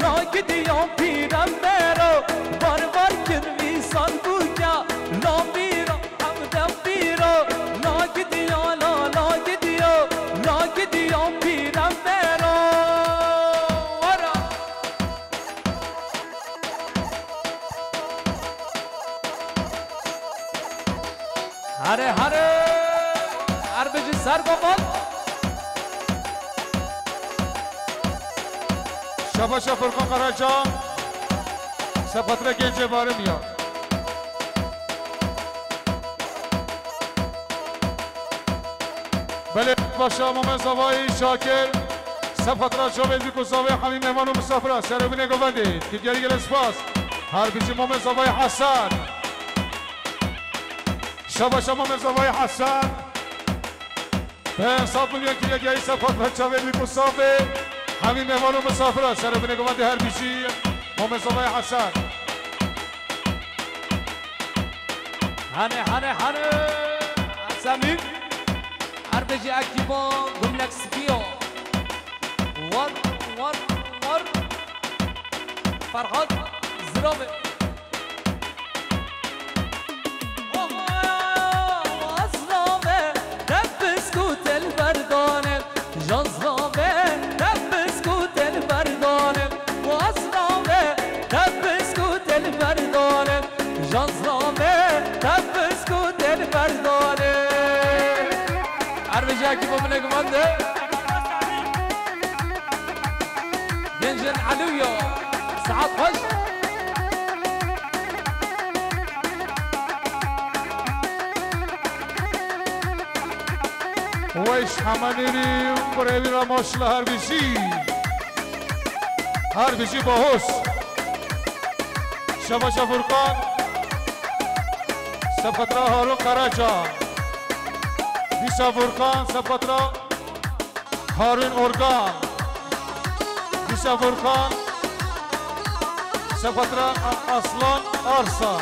la gidiya pîremero, bar bar kirvî sanduka, la mîra, em de pîro, la gidiya, la, la gidiya, la gidiya pîremero. Wara. Hare, hare. Her bijî ser baban. Şabaşa Furkan Karaca. Sepatra Gencê Barim ya. Belê başa Momen Zavayî Şakir, sefatra çavê dîk û zavê hemî mêvan û misafira, serê binê govendê, ki gerî gelek spas. Her bijî Momen Zavayî Hesen. Şabaşa Momen Zavayî Hesen. Pênc sed milyon kiriye geyî sefatra çavê dîk û zavê hemî mêvan û misafira, serê binê govendê her bijî Momen Zavayî Hesen. Hane, hane, hane. Semî. Her bijî ekîba Gumlek Spiyo. War, war, war. Ferhat Zirave. Ohoya, wazlave, tepis ku tel berdane. Jazlave, tepis ku tel berdane. Wazlave, tepis ku tel berdane. Jazlave, tepis ku tel berdane. Her bijî ekîba min e govende. Gencên Elûyo. Saet xweş. Weş hemenîrî birêvî re maşla her bijî. Her bijî bahoz. Şebaşa Furkan. Sefetra Harun Karaca. Dîsa Furkan, sefetra Harun Organ. Dîsa Furkan. Sefetra A-, Aslan Arsan.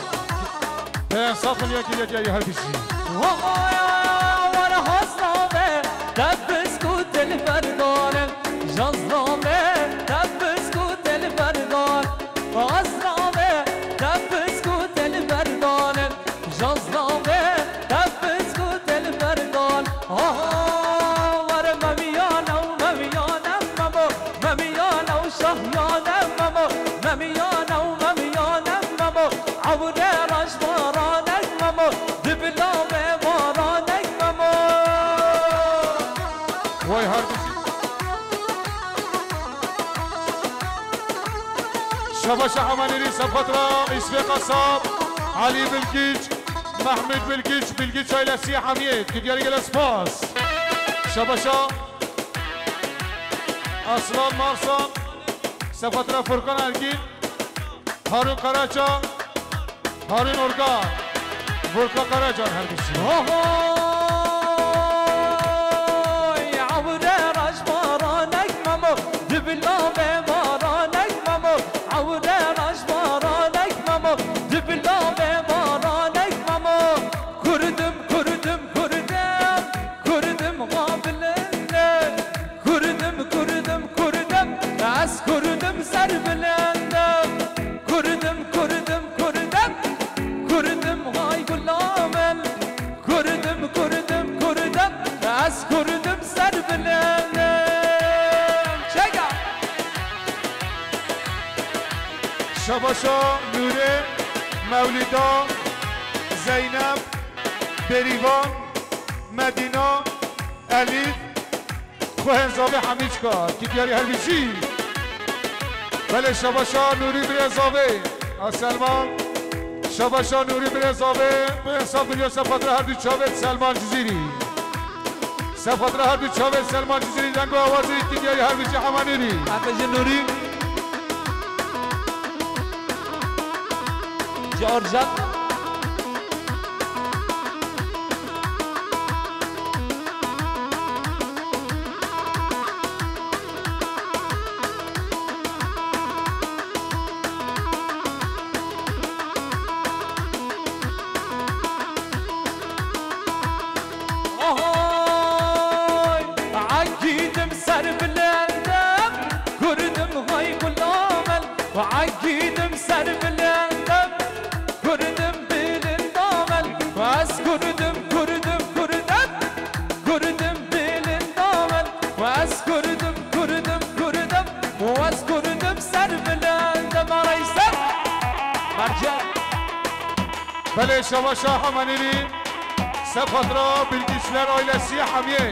Pênc sed milyon kiriye geyî her bijî. Waya, wara hasname, tepis ku tel berdane. Jasname, tepis ku tel berdan. Hasname, tepis ku tel berdane. Jasname, tepis ku tel berdan. Aha, were memiyane û memiyane memo. Memiyane û şahyane memo. Memiyane û memiyane memo. Ewre raş baranek memo. Dibila me baranek memo. Vay her bijî. Şebaşa Hemenîrî, sefetra Îsfê Qesab, Elî Bilgiç, Mehmûd Bilgiç, Bilgiç ailesî hemiyê, tu diyarî gelek spas. Şebaşa Aslan Marsan, sefetra Furkan Ergîn, Harun Karaca, Harun Organ, Furkan Karacan her bijî. Ohoy, ewre raş baranek memo, dibila me baranek memo, ewre raş baranek memo, dibila me baranek memo. Kurdim, kurdim, kurdim, kurdim xabilindim. Kurdim, kurdim, kurdim, ez kurdim serbilindem. Kurdim, kurdim, kurdim, kurdim hay gulamin. Kurdim, kurdim, kurdim, ez kurdim serbilindem. Çeka! Şabaşa Nûrê, Mewlîda, Zeynep, Bêrîvan, Medîna, Elîf, Xwehên zavê Hemîçka, ki diyarî her bijî. Belê şabaşa Nûrî birê zavê. A Selman. Şabaşa Nûrî birê zavê. Birê sax biliyor sefatra her du çavê Selman Cizîrî. Sefatra her du çavê Selman Cizîrî dengo awazî ki diyarî her bijî hemanîrî. Hemî ji Nûrî. Ji Arjan. Ahay, egîdim ser bilendem, kurdim hay gulamel, egîdim ser bilendem. Kurdim bilindamel, ez kurdim, kurdim, kurdim. Kurdim bilindamel, ez kurdim, kurdim, kurdim. Ez kurdim ser bilindam, araysa. Mercan. Belê şabaşa hemanîrî, sefatra bilgiçler ailesi hemiye.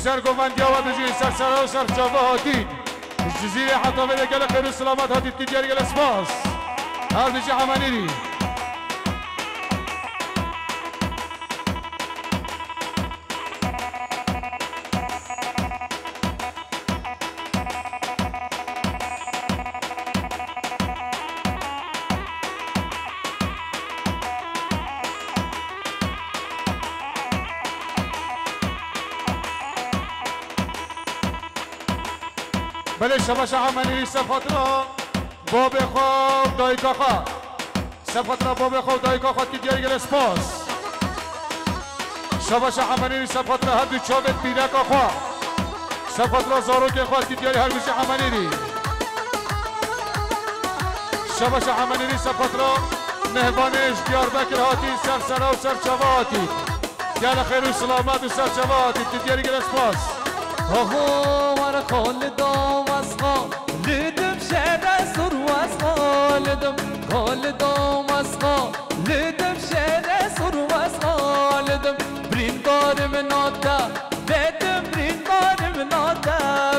Ser govendiya we bijî, ser sera û ser çava hatî. Ji Cizîrê heta vê de gelek xêr û selamet hatî, ki diyarî gelek spas. Her bijî hemanîrî. Belê şabaşa hemanîrî sefatra babê xwe, dayika xwe. Sefatra babê xwe û dayika xwe ki diyarî gelek spas. Şabaşa hemanîrî sefatra her du çavê pîreka xwe. Sefatra zarokê xwe ki diyarî her bijî hemanîrî. Şabaşa hemanîrî sefatra mehvanê ji Diyarbekir hatî, ser sera û ser çava hatî. Gelek xêr û selamet û serçava hatî, tu diyarî gelek spas. Oho, war xalida wesxa, lidim şere sur wesxa, lidim xalida wesxa, lidim şere sur wesxa, lidim brîndarim nate, vetim brîndarim nate,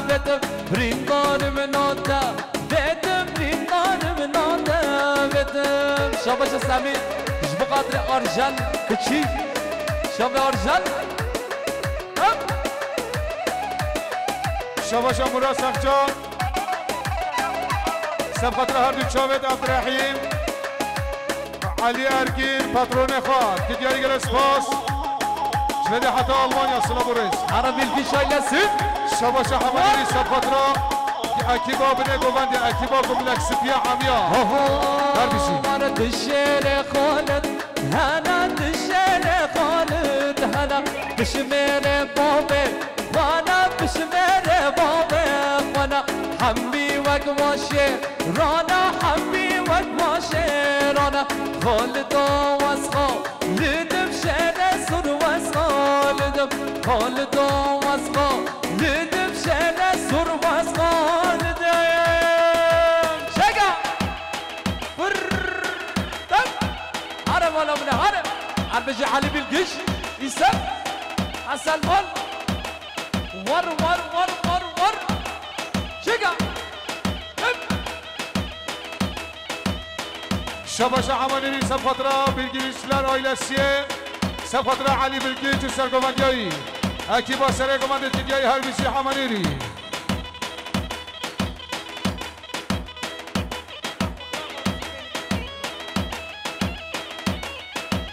vetim brîndarim nate. Vetim, rîndanim nade vetim. Şabaşa Semî, ji bo xatirê Arjen Kiçî. Şabe Arjen. Hop. Şabaşa Murat Sercan. Sefxatira her du çavêt Abdurrahîm. Elî Ergîn, patronê xwe, tu diyarî gelek spas. Ji vê de heta Almanya, silav û rêz. Ara Bilgiç ailesi. Şabaşa hemanî sefxatira. Ekîba binê govendê, ekîba Gumlek Sipiya Hemiya. Ho, ho. Her bijî. Ara dişêrê Xalid, hela dişêrê Xalid, hela dişmêrê babê. Xwana bişmêre bavê xwana, hemî wek ma şêrana, hemî wek ma şêrana. Xalida wesxa, li dim şêre sur wesxa, li dim. Xalida wesxa, li dim şêre sur wesxa, li dim. Şega! Fırr! Tam! Hare mala min e, hare! Erbejî Elî Bilgiç, Îsef, Eselman. War, war, war, war, war. Çeka. Hep. Şabaşa Hemanîrî sefxatira Bilgiçler ailesiye, sefxatira Elî Bilgiç û sergovendiyayî. Ekîba serê govendê Tidyayî her bijî Hemanîrî.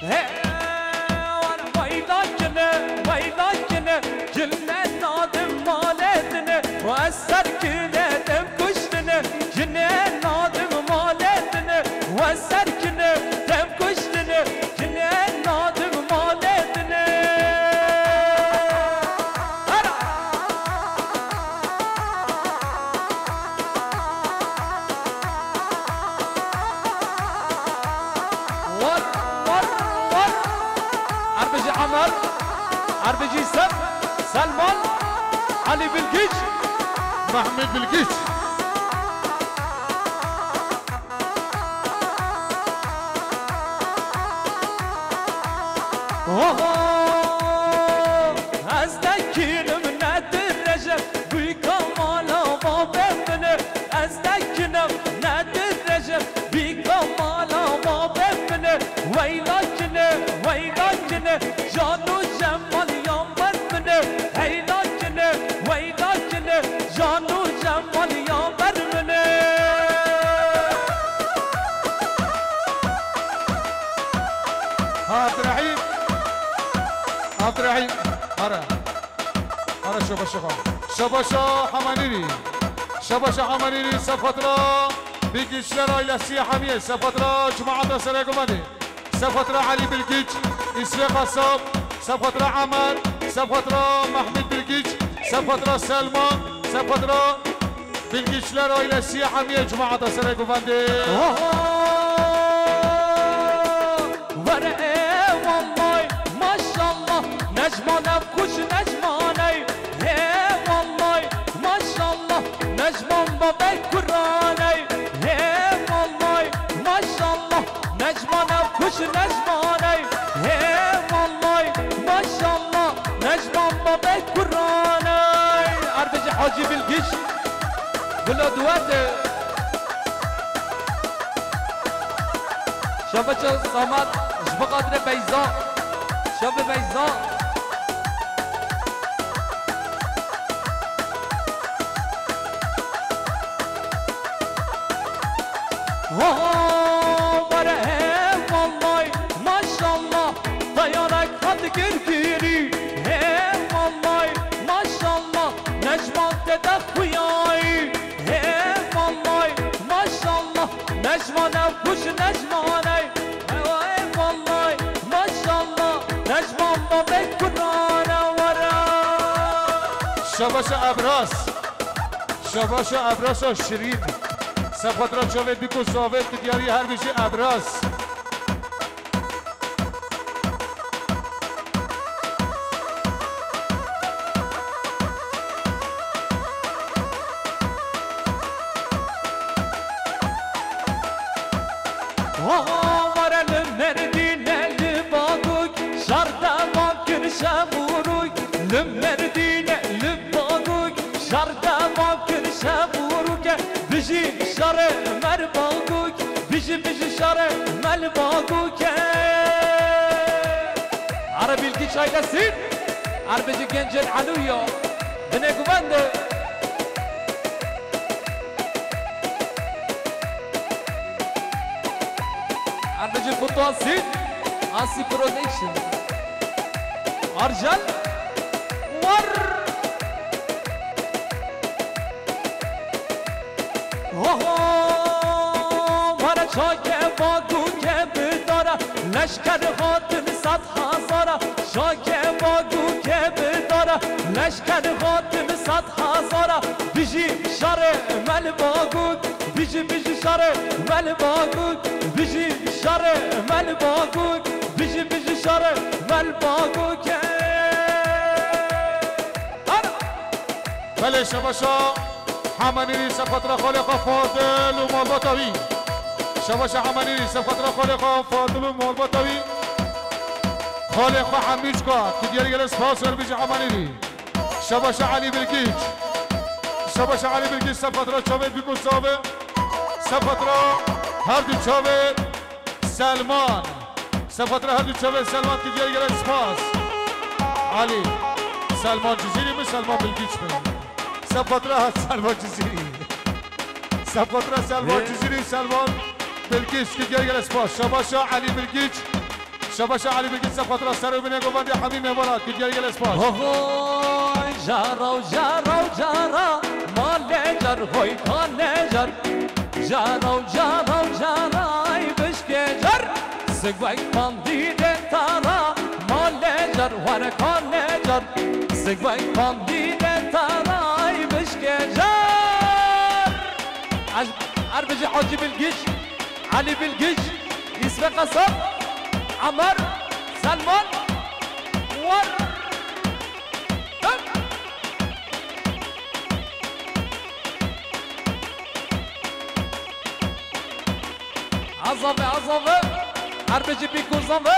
He, wan weyda kine, weyda kine, cine nadim malê dine, we ser kine dem kuştine, cine nadim malê dine, we ser kine dem kuştine, cine nadim malê dine. Hara! War, war, war. Erbijî Emer, Erbijî Sef, Selman, Elî Bilgiç, Mehmet Bilgiç. Stekine, ne dirêje, bîka mala ma be mine. Weyla kine, weyla kine, can û cemal yan ber mine. Heyla kine, weyla kine, can û cemal yan ber mine. Abdurrahîm. Abdurrahîm. Ara. Ara şabaşa xwe. Şabaşa Hemanîrî. Şabaşa Hemanîrî, sefatra Bilgiçler ailesi hemiye, sefatra cemaata Seregumedê, sefatra Elî Bilgiç, Îsvê Qasap, sefatra Emer, sefatra Mehmûd Bilgiç, sefatra Selman, sefatra Bilgiçler ailesi hemiye cemaata Seregumedê. Oho! Were ê wallay, maşallah, Necman ev kuş Necman ey. Hê wallay, maşallah, Necman babê Kur'an ey. Hê wallay, maşallah, Necman ev kuş Necman ey. Hê wallay, maşallah, Necman babê Kur'an ey. Erdêjî Hacî Bilgiç, Bilo Duete. Şabaşa Samet, ji bo xatirê Beyza. Şabe Beyza. Ho, ho, were he, wallay, maşallah, teyarek hat girgirî. He, wallay, maşallah, Necman te de xuyayî. He wallay, maşallah, Necman ev kuş Necman ey. He wallay, maşallah, Necman babê Kur'an e were. Şabaşa Ebras. Şabaşa Ebrasa Şirîn. Sefatra çavê bîk û zavê tu diyarî her bijî Ebras. Were li Merdîne li Bagûk, şar devam kir şev û rûk. Li Merdîne li Bagûk, şar devam kir şev û rûke. Bijî şarê me li Bagûk, bijî, bijî şarê me li Bagûke. Ara Bilgiç ailesi, Erbêjî Gencên Elûya, binê guvende. Erbêjî Futuasî, Asî Production. Arjel, war. Ho, ho, were çake Bagûke bi dara, leşker hatin sed hezara. Çake Bagûke bi dara, leşker hatin sed hezara. Bijî şarê me li Bagûk, bijî, bijî şarê me li Bagûk, bijî şarê me li Bagûk, bijî, bijî şarê me li Bagûke. Ara! Belê, şebaşa Hemanîrî, sefatra xalê xwe Fadil û malbata wî. Şebaşa Hemanîrî, sefatra xalê xwe Fadil û malbata wî. Xalê xwe Hemîçka, tu diyarî gelek spas, Erbêjî Hemanîrî. Şebaşa Elî Bilgiç. Şebaşa Elî Bilgiç, sefatra çavê bîk û zavê. Sefatra her du çavê Selman. Sefatra her du çavê Selman, tu diyarî gelek spas. Elî. Selman Cizîrî mi, Selman Bilgiç mi? Sefatra Selman Cizîrî. Sefatra Selman Cizîrî, Selman Bilgiç, tu diyarî gelek spas. Şebaşa Elî Bilgiç. Şebaşa Elî Bilgiç, sefatra ser û binê govendê hemî mêvana, tu diyarî gelek spas. Ho, ho, jara û jara û jara, malê car, hoy kanê car. Jara û jara û jara, ay bişkê car. Sigwek pandî de tara, malê car, were kanê car. Sigwek pandî de tara, ay bişkê car. Ez, Erbêjî Hacî Bilgiç, Elî Bilgiç, Îsve Qesab, Emer, Selman, war. Azave, azave. Erbêjî bîk û zave.